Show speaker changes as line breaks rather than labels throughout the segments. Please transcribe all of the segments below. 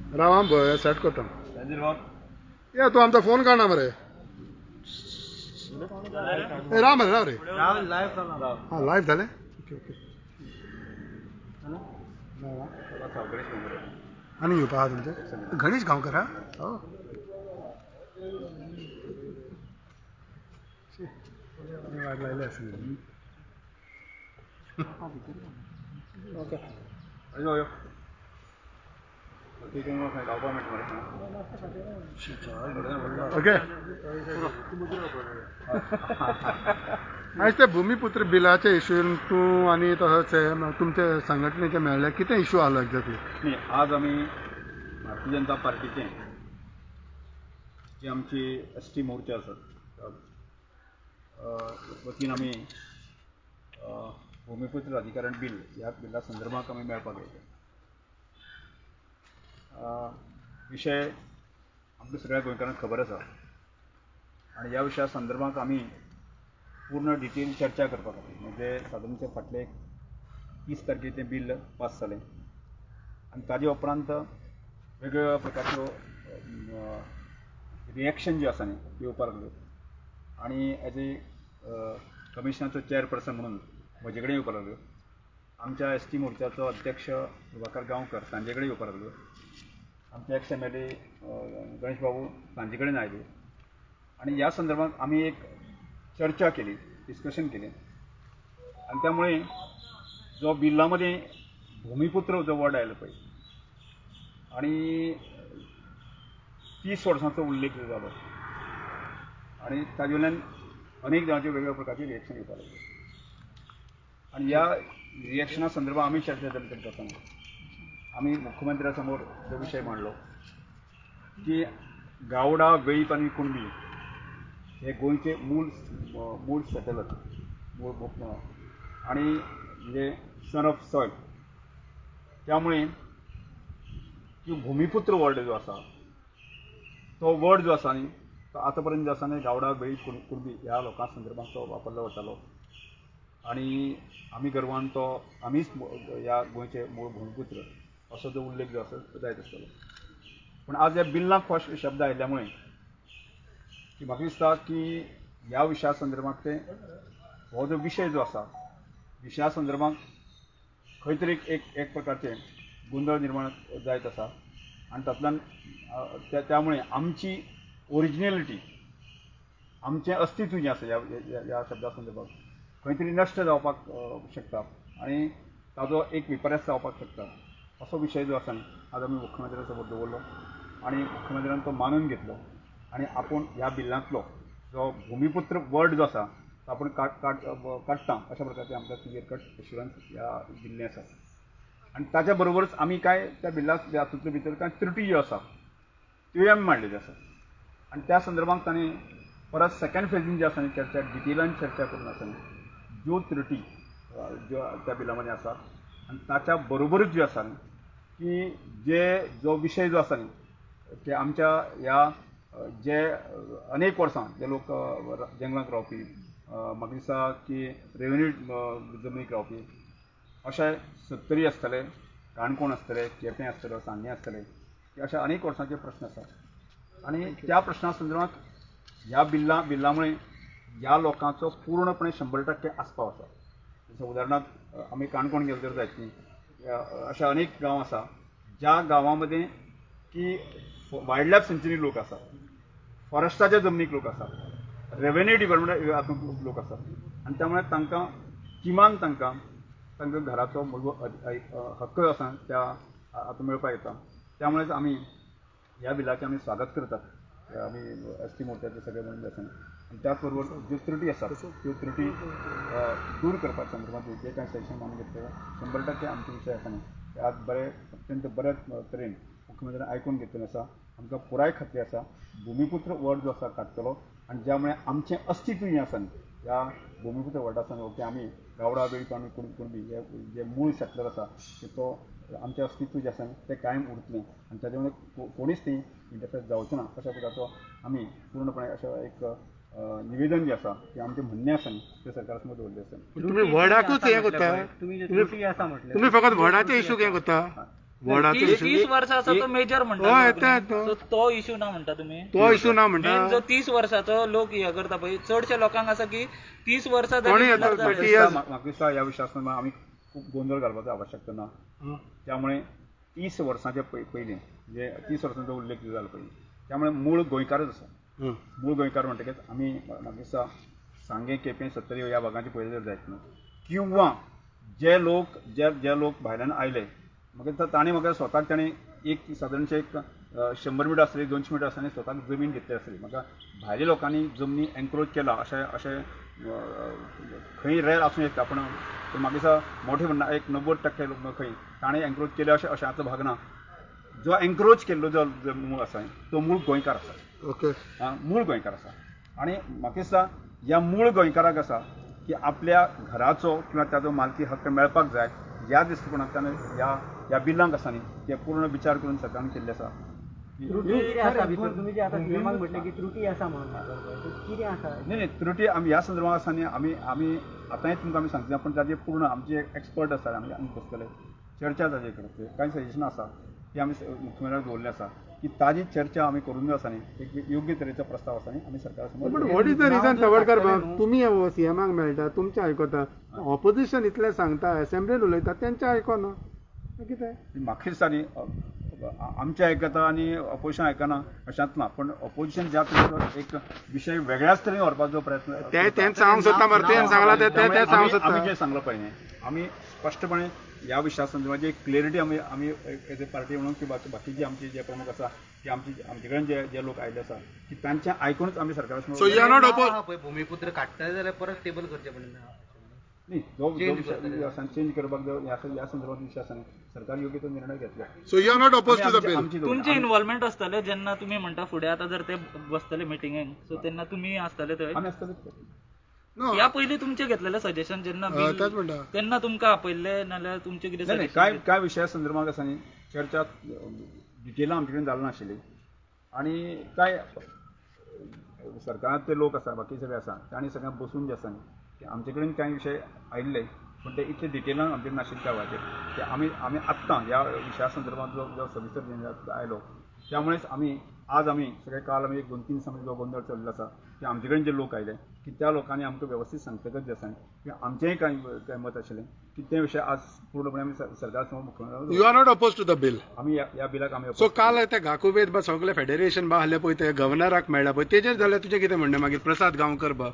राव आं सेट करता. ये तूं आमचो फोन काडना मरे. ए राव मरे, राव रे. हां लायव्ह जालें. Okay okay. आनी येवपा आहा तुमचें गणेश गांवकर. हा वाट लायली आसली. Okay okay. आयज ते भुमिपुत्र बिलाचे इशून तूं आनी तसोच तुमचे संघटनेचे मेळ्ळे, कितें इशू आलो एक्झॅक्टली?
न्ही, आज आमी भारतीय जनता पार्टीचे जी आमची एस टी मोर्चा आसा वतीन आमी भुमिपुत्र अधिकरण बील ह्या बिला संदर्भात आमी मेळपाक येयले. विशय आमकां सगळ्या गोंयकारांक खबर आसा आनी ह्या विशया संदर्भात आमी पूर्ण डिटेल चर्चा करपा खातीर म्हणजे सादारणचे फाटले 30 तारखेर तें बील पास जालें आनी ताजे उपरांत वेगवेगळ्या प्रकारच्यो रिएक्शन ज्यो आसा न्ही त्यो येवपाक लागल्यो आनी एज ए कमिशनाचो चेअरपर्सन म्हणून म्हजे कडेन येवपाक लागल्यो. आमच्या एस टी मोर्चाचो अध्यक्ष प्रभाकर गांवकर तांचे कडेन येवपाक लागल्यो. आमचे ex M L A Ganesh Babu तांचे कडेन आयले आनी ह्या संदर्भात आमी एक चर्चा केली, डिस्कशन केलें आनी त्यामुळे जो बिल्ला मदें भुमिपुत्र जो वर्ड आयलो पळय आनी 30 वर्सांचो उल्लेख जो जालो आनी ताजे वयल्यान अनेक जाणांचे वेगवेगळ्या प्रकारचे रिएक्शन येवपाक लागलें आनी ह्या रिएक्शना संदर्भात आमी चर्चा जाली करता आमी मुख्यमंत्र्या समोर जो विशय मांडलो की गावडा, वेळीप आनी कुणबी हे गोंयचे मूळ मूळ सेटलर, मूळ आनी म्हणजे सन ऑफ सॉयल, त्यामुळे की भुमिपुत्र वर्ड जो आसा तो वर्ड जो आसा न्ही तो आतां पर्यंत जो आसा न्ही गावडा, वेळीप, कुणबी ह्या लोकां संदर्भात तो वापरलो वतालो आनी आमी गर्वान तो आमीच ह्या गोंयचे मूळ भुमिपुत्र असो जो उल्लेख जो आसा तो जायत आसतलो. पूण आज ह्या बिल्लाक फर्स्ट शब्द आयिल्ल्या मुळे की म्हाका दिसता की ह्या विशया संदर्भात ते हो जो विशय जो आसा विशया संदर्भात खंय तरी एक एक प्रकारचें गोंदळ निर्माण जायत आसा आनी तातूंतल्यान त्यामुळे आमची ओरिजिनलिटी, आमचें अस्तित्व जें आसा ह्या ह्या शब्दा संदर्भात खंय तरी नश्ट जावपाक शकता आनी ताजो एक विपर्यास जावपाक शकता असो विशय जो आसा न्ही आज आमी मुख्यमंत्र्या समोर दवरलो आनी मुख्यमंत्र्यान तो मानून घेतलो आनी आपूण ह्या बिल्लांतलो जो भुमिपुत्र वर्ड जो आसा तो आपूण काडटा अशा प्रकारचें आमकां क्लियर कट एश्युरन्स ह्या दिल्लें आसा. आनी ताच्या बरोबरच आमी कांय त्या बिल्ला हातूंतले भितर कांय त्रुटी ज्यो आसा त्योय आमी मांडलेल्यो आसा आनी त्या संदर्भात ताणें परत सेकंड फेजीन जे आसा न्ही चर्चा डिटेलान चर्चा करून आसा न्ही ज्यो त्रुटी ज्यो त्या बिला मदें आसा आनी ताच्या बरोबरूच ज्यो आसा न्ही की जे जो विशय जो आसा न्ही की आमच्या ह्या जे अनेक वर्सां जे लोक जंगलांत रावपी, म्हाका दिसता की रेवेन्यू जमनीक रावपी अशे सत्तरी आसतले, काणकोण आसतले, केपें आसतलो, सांगें आसतले, की अशा अनेक वर्सांचे प्रस्न आसा आनी त्या प्रश्ना संदर्भात ह्या बिल्ला मुळे ह्या लोकांचो पूर्णपणे 100% आस्पाव आसा. जसो उदाहरणार्थ आमी काणकोण गेले तर जायत न्ही अशा अनेक गांव आसा ज्या गांवां मदें की वायल्ड लायफ सेंच्युरी लोक आसा, फॉरेस्टाच्या जमनीक लोक आसा, रेवेन्यू डिपार्टमेंट हातूंत लोक आसा आनी त्यामुळे तांकां किमान तांकां तांकां घराचो मूलभूत हक्क आसा त्या हातूंत मेळपाक येता. त्यामुळेच आमी ह्या बिलाचें आमी स्वागत करतात आमी एस टी मोर्चाचे सगळे म्हणून आसा आनी त्याच बरोबर ज्यो त्रुटी आसा त्यो त्रुटी दूर करपा संदर्भात जे कांय सजेशन मानून घेतले 100% आमचे विशय आसा न्ही ते आज बरे अत्यंत बऱ्या तरेन मुख्यमंत्र्यान आयकून घेतलेलें आसा. आमकां पुराय खात्री आसा भुमिपुत्र वर्ड जो आसा काडटलो आनी ज्या मुळे आमचें अस्तित्व जें आसा न्ही ह्या भुमिपुत्र वर्डा संदर्भात की आमी गावडा, वेळीप आनी कुणबी हे जे मूळ सेटलर आसा तो आमचें अस्तित्व जें आसा न्ही तें कायम उरतलें आनी ताजे मुळे कोणीच ती इंटरफेर जावचें ना अशा प्रकारचो आमी पूर्णपणे अशें एक निवेदन जें आसा की आमचें म्हणणें आसा न्ही तें सरकारा समोर दवरलें आसा.
तुमी वर्डाकूच हें करता,
तुमी फकत
वर्डाचे इशू हें करता. वडाचो
30 वर्साचो तो मेजर म्हणटा, तो इशू ना म्हणटा तुमी,
तो इशू ना म्हणटा.
जो 30 वर्साचो लोक हे करता पळय, चडशे लोकांक आसा की 30 वर्सां.
म्हाका दिसता ह्या विशया आमी खूब गोंदळ घालपाचो आवश्यकता ना. त्यामुळे 30 वर्सांच्या पयलीं, म्हणजे 30 वर्सांचो उल्लेख जालो पयलीं, त्यामुळे मूळ गोंयकारच आसा. मूळ गोंयकार म्हणटकच आमी म्हाका दिसता सांगें, केपें, सत्तरी ह्या भागांचे पयलीं जर जायत न्हू, किंवा जे लोक जे लोक भायल्यान आयले म्हाका दिसता ताणें म्हाका स्वताक ताणें एक सादारणशें एक 100 मिटर आसतली, 200 मिटर आसतना स्वताक जमीन घेतली आसतली. म्हाका भायल्या लोकांनी जमनी एनक्रोच केला अशें अशें खंय रेर आसूं शकता, पूण म्हाका दिसता मोठे म्हणना एक 90% लोक खंय ताणें एनक्रोच केले अशें अशांतलो भाग ना. जो एनक्रोच केल्लो जो मूळ आसा तो मूळ गोंयकार आसा.
ओके,
मूळ गोंयकार आसा. आनी म्हाका दिसता ह्या मूळ गोंयकाराक आसा की आपल्या घराचो किंवा ताजो मालकी हक्क मेळपाक जाय ह्या दृश्टिकोणांतल्यान ह्या ह्या बिलांक आसा न्ही ते पूर्ण विचार करून सरकारान केल्ले आसा.
तुमी जे आतां सीएमाक म्हटलें की त्रुटी आसा म्हणून, कितें आसा?
न्ही न्ही, त्रुटी आमी ह्या संदर्भात आसा न्ही, आमी आमी आतांय तुमकां आमी सांगता, पूण ताजे पूर्ण आमचे एक्सपर्ट आसा, आमी आमी बसतले चर्चा ताजे करतले. कांय सजेशन आसा ती आमी मुख्यमंत्र्याक दवरलें आसा की ताजी चर्चा आमी करून आसा न्ही, एक योग्य तरेचो प्रस्ताव आसा न्ही आमी सरकारा समोर.
But what is the reason Tawadkar बाब, तुमी सीएमाक मेळटा, तुमचें आयकता, ऑपोजिशन इतलें सांगता, असेंब्लीन उलयता, तेंचें आयकना कितें?
म्हाका दिसता न्ही आमचें आयकता आनी ऑपोजिशन आयकना अशेंच ना, पूण ऑपोजिशन ज्या तरेचो एक विशय वेगळ्याच तरेन व्हरपाचो प्रयत्न
तें सांगूंक सोदता मरे, तें सांगलां तें सांगूंक सोदता.
आमी जें सांगलां पळय न्ही, आमी स्पश्टपणे ह्या विशया संदर्भात जी क्लॅरिटी आमी आमी एज ए पार्टी म्हणून की बाकीचे आमचे जे प्रमुख आसा की आमचे आमचे कडेन जे जे लोक आयिल्ले आसा की तांचें आयकुनूच आमी सरकारा
so you are not oppose.
Bhumiputra काडटले जाल्यार परत टेबल करचें पडलें
न्ही, जो विशय चेंज करपाक ह्या संदर्भात विशय आसा न्ही, सरकार योग्य तो निर्णय घेतला.
So you are not oppose to the bill.
तुमचें इन्वॉल्वमेंट आसतलें जेन्ना तुमी म्हणटा फुडें आतां जर ते बसतले मिटिंगेक, सो तेन्ना तुमी आसतले थंय?
आमी आसतले.
ह्या पयलीं तुमचें घेतलेलें सजेशन जेन्ना तेन्ना तुमकां आपयल्लें नाल्यार तुमचें कितें?
नाही, कांय कांय विशया संदर्भात आसा न्ही चर्चा डिटेलान आमचे कडेन जाली नाशिल्ली आनी कांय सरकारांत ते लोक आसा बाकी सगळे आसा तांणी सगळ्यांक बसून जे आसा न्ही की आमचे कडेन कांय विशय आयिल्ले पूण ते इतले डिटेलान आमचे कडेन नाशिल्ले त्या वेळाचेर की आमी आमी आत्तां ह्या विशया संदर्भात जो जो सविस्तर आयलो त्यामुळेच आमी आज आमी सगळे काल आमी एक 2-3 दिसां जो गोंदळ चल्लो आसा की आमचे कडेन जे लोक आयले की त्या लोकांनी आमकां वेवस्थीत सांगतकच जे आसा की आमचेंय कांय कांय मत आशिल्लें की ते विशय आज पूर्णपणे आमी सरकार समोर मुख्यमंत्री.
You are not oppose to the bill.
आमी ह्या बिलाक आमी.
सो काल ते घाकुबेत बा सगळे फेडरेशन बा आहले पळय, ते गव्हर्नराक मेळ्ळा पळय, तेजेर जाल्यार तुजें कितें म्हणणें? मागीर प्रसाद गांवकर बा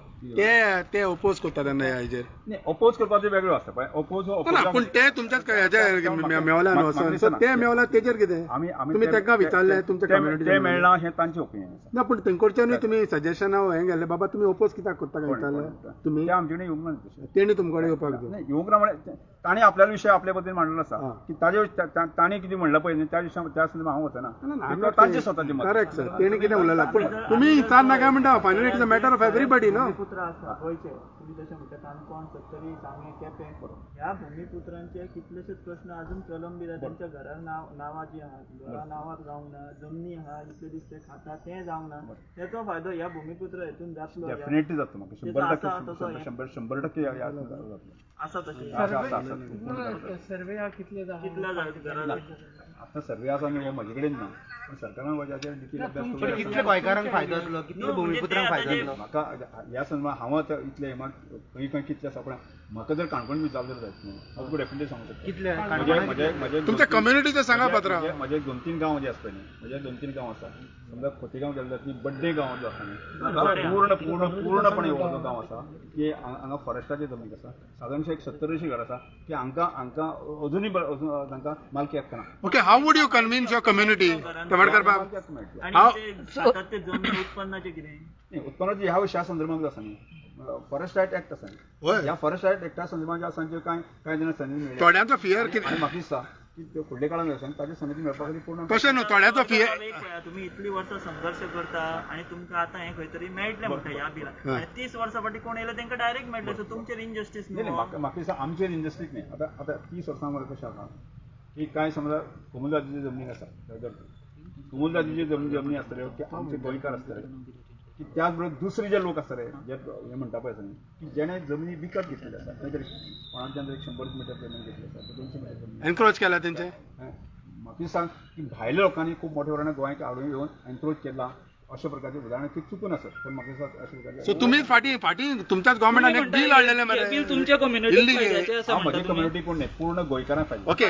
ते ओपोज करता तेन्ना ह्या हेजेर?
न्ही, ओपोज करपाचो वेगळो आसता पळय, ओपोज
ना, पूण ते तुमच्याच हेजे मेवला न्हू, सो ते मेवला तेजेर कितें
आमी
तुमी तांकां विचारलें तुमच्या कम्युनिटी
ते मेळ्ळा हें तांचें ओपिनियन आसा
ना, पूण तेंकडच्यानूय तुमी सजेशनां हें गेल्लें बाबा तुमी ओपोज कित्याक करता काय विचारलें तुमी?
ते आमचे कडेन येवंक ना,
तेणी तुमचे कडेन येवपाक जाय.
येवंक ना म्हळ्यार तांणी आपल्या विशय आपल्या पद्दतीन मांडलेलो आसा की ताजे तांणी कितें म्हणलां पळय न्ही त्या विशया त्या संदर्भात हांव वचना, तांचे स्वताचें मत.
करेक्ट सर, तेणी कितें उलयलां पूण तुमी विचारना काय म्हणटा, finally it is a matter of everybody न्हू.
भुमिपुत्र आसा गोंयचे, तुमी जशें म्हणटा काणकोण, सत्तरी, सांगें, केपें ह्या भुमिपुत्रांचे कितलेशेच प्रश्न अजून प्रलंबीत आसा. तेंच्या घरा नांवां जी आहा, घरा नांवार जावंक ना, जमनी आहा इतले दीस ते खाता तें जावंक ना, तेचो फायदो ह्या भुमिपुत्र हेतून जातलो?
डेफिनेटली जातलो, म्हाका 100% 100% जातलो.
आसा तशें
सर्वे हा कितले
कितले
आतां सर्वे आसा न्ही हो म्हजे कडेन ना, पूण सरकारान वचपाचेर डिटेल अभ्यास करून
कितले गोंयकारांक फायदो जातलो, कितले भुमिपुत्रांक फायदो जातलो?
म्हाका ह्या संदर्भात हांव आतां इतले खंय खंय कितले आसा, पूण म्हाका जर काणकोण विचारलें जायत न्हू हांव तुका डेफिनेटली सांगूंक शकता.
कितले
तुमच्या कम्युनिटीचें सांगा पात्रा.
म्हजे 2-3 गांव जे आसा पळय न्ही, म्हजे 2-3 गांव आसा, समजा खोतीगांव गेले जात न्ही, बड्डे गांव जो आसा न्ही पूर्ण पूर्ण पूर्णपणे हो जो गांव आसा की हांगा फॉरेस्टाची जमीन आसा, सादारणशे एक 70-80 घर आसा की हांकां हांकां अजुनूय तांकां मालकी हक्क ना.
Okay, how would you convince your community Tawadkar बाब?
आनी जमीन उत्पन्नाचें कितें?
न्ही, उत्पन्नाचें ह्या विशया संदर्भात आसा न्ही, फॉरेस्ट रायट एक्ट आसा न्ही, ह्या फॉरेस्ट रायट एक्टा संदर्भात जे आसा त्यो कांय कांय जाणां समिती मेळ्ळी,
थोड्यांचो फियर कितें?
आनी म्हाका दिसता की त्यो फुडल्या काळांत आसा ताची समिती मेळपा खातीर पूर्ण
तशें न्हू, थोड्यांचो फियर.
तुमी इतली वर्सां संघर्श करता आनी तुमकां आतां हें खंय तरी मेळटलें म्हणटा ह्या बिलाक, आनी 30 वर्सां फाटीं कोण येयलो तेंकां डायरेक्ट मेळटलें, सो तुमचेर इनजस्टीस
न्ही. म्हाका दिसता आमचेर इनजस्टीस न्ही. आतां आतां 30 वर्सां म्हळ्यार कशें आसा की कांय समजा कोमुनिदादीची जमनी आसा, कोमुनिदादीची जमनी आसतल्यो की आमचे गोंयकार आसतले की त्याच बरोबर दुसरे जे लोक आसतले जे हे म्हणटा पळय न्ही की जेणे जमनी विकत घेतलेली आसा, खंय तरी कोणाच्यान 100 मिटर जमीन घेतली आसा, 200 मिटर जमीन
एनक्रोच केला तेंचे.
ती सांग की भायल्या लोकांनी खूब मोठ्या प्रमाणात गोंयाक हाडून येवन एन्क्रोच केला अशा प्रकारचे उदाहरण ती चुकून आसत, पूण म्हाका दिसता अशा प्रकारचे.
सो तुम्ही फाटीं फाटीं तुमच्याच गव्हर्मेंटान एक बील हाडलेलें मरे.
बील तुमच्या कम्युनिटीक फायद्याचें आसा.
हांव म्हजी कम्युनिटी कोण न्ही, पूर्ण गोंयकारांक फायदो.
ओके,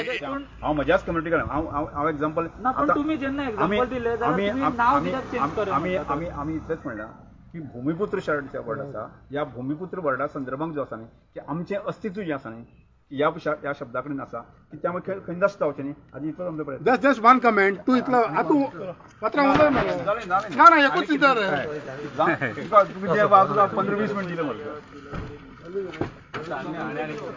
हांव म्हज्याच कम्युनिटी हांव हांव हांव एग्जाम्पल.
ना, पण तुम्ही जेन्ना एग्जाम्पल दिले जाल्यार नांव कित्याक चेंज करप?
आमी आमी आमी इतलेंच म्हणलां की भुमिपुत्र शर्ट वर्ड आसा, ह्या भुमिपुत्र वर्डा संदर्भात जो आसा न्ही की आमचें अस्तित्व जें आसा न्ही ह्या ह्या शब्दा कडेन आसा की त्यामुळे खंय जास्त जावचें न्ही आनी इतलोच आमचो प्रयत्न.
Just just one comment. तूं इतलो आतां पत्रां उलय मरे. ना ना, एकूच चिंता रे.
तुका 15-20 मिनट दिले मरे.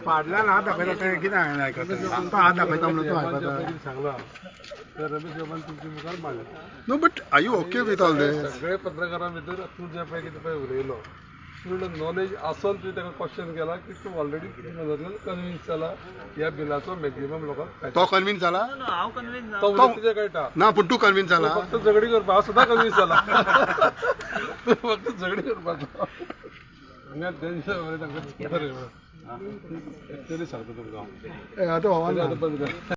फाटल्यान हात दाखयता तें कितें हांवें आयकता, तो हात दाखयता म्हणून तूं आयकता.
सांगला रमेश बाबान तुमच्या मुखार मांडलें.
No, but are you okay with all this?
सगळे पत्रकारां भितर तूं जें पळय कितें पळय उलयलो तुजें नॉलेज आसून तुवें ताका क्वेश्चन केला की तूं ऑलरेडी कन्विन्स जाला ह्या बिलाचो मॅक्झिमम लोकांक.
तो कन्विन्स जाला?
हांव कन्विन्स
तो तुजें कळटा
ना, पूण तूं कन्विन्स जाला.
फक्त झगडी करपा हांव सुद्दां कन्विन्स जाला. तूं फक्त झगडी करपाचो हांगा टेन्शन तांकां बरें एक्चुअली सांगता तुमकां
आतां
बंद कर.